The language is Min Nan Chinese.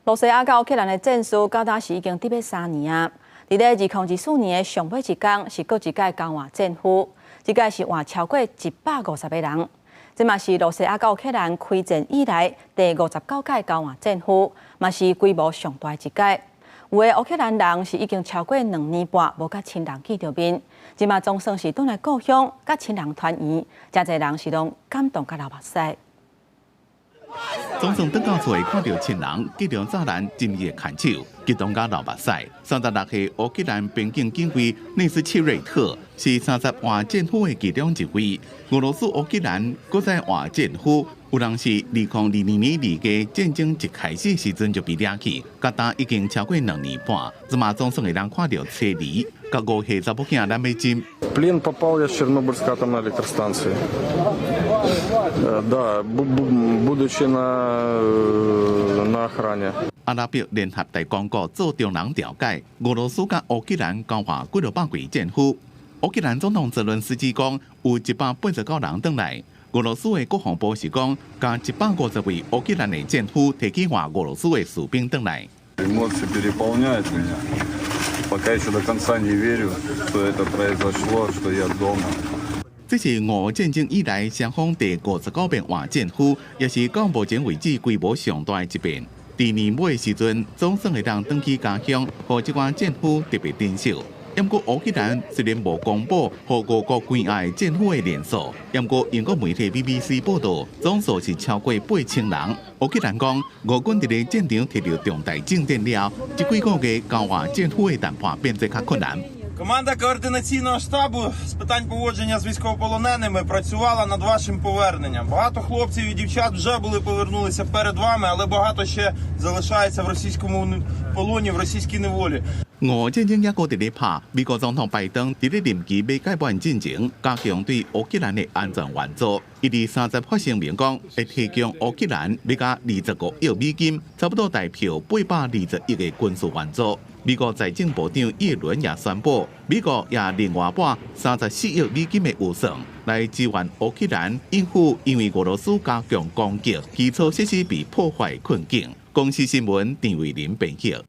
羅西亞佮烏克蘭的戰事到今是已經佇欲3年啊！佇咧2024年的上尾一工，是閣一擺交換戰俘，這擺是換超過150個人。這嘛是羅西亞佮烏克蘭開戰以來第59擺交換戰俘，嘛是規模上大一擺。有的烏克蘭人是已經超過2年半無佮親人見著面，這馬總算是轉來故鄉，佮親人團圓，誠濟人是攏感動佮流目屎。總算轉到厝看著親人，結著柵欄親密的牽手，激動佮流目屎。36歲烏克蘭邊境警衛內斯切瑞特是30換戰俘的其中一位。俄羅斯烏克蘭閣再換戰俘，有人是2022年2月戰爭一開始時陣就被掠去，到今已經超過2年半，這馬總算會當看著妻兒，佮5歲查某囝咱欲斟。 В плен попал я с Чернобыльской атомной электростанции. Да, будучи на охране. 阿拉伯聯合大公國做中人調解，俄羅斯佮烏克蘭交換幾落百位戰俘。烏克蘭總統澤倫斯基講，有189人轉來。俄羅斯的國防部是講，共150位烏克蘭的戰俘提去換俄羅斯的士兵轉來。 Эмоции переполняют меня. Пока еще до конца не верю, что это произошло, что я дома. 這是俄烏戰爭以來雙方第59遍換戰俘，也是到目前為止規模上大的一遍。佇年尾時陣，總算會當轉去家鄉，予這寡戰俘特別珍惜。毋過烏克蘭雖然無公布予俄國關押的戰俘的人數，毋過英國媒體 BBC 報道，總數是超過8000人。烏克蘭講，俄軍佇咧戰場提著重大進展了，這幾個月交換戰俘的談判變得較困難。 Команда координаційного штабу з питань поводження з військовополоненими працювала над вашим поверненням. Багато хлопців і дівчат вже були повернулися перед вами, але багато ще залишається в російському полоні, в російській неволі. 俄烏戰爭猶閣佇咧拍，美國總統拜登佇咧任期欲屆滿進前，加強對烏克蘭的安全援助。伊佇30發聲明講，會提供烏克蘭欲共25億美金，差不多代表820億的軍事援助。美國財政部長耶倫也宣布，美國也另外撥34億美金的預算來支援烏克蘭，應付因為俄羅斯加強攻擊、基礎設施被破壞困境。公視新聞陳慧琳編譯。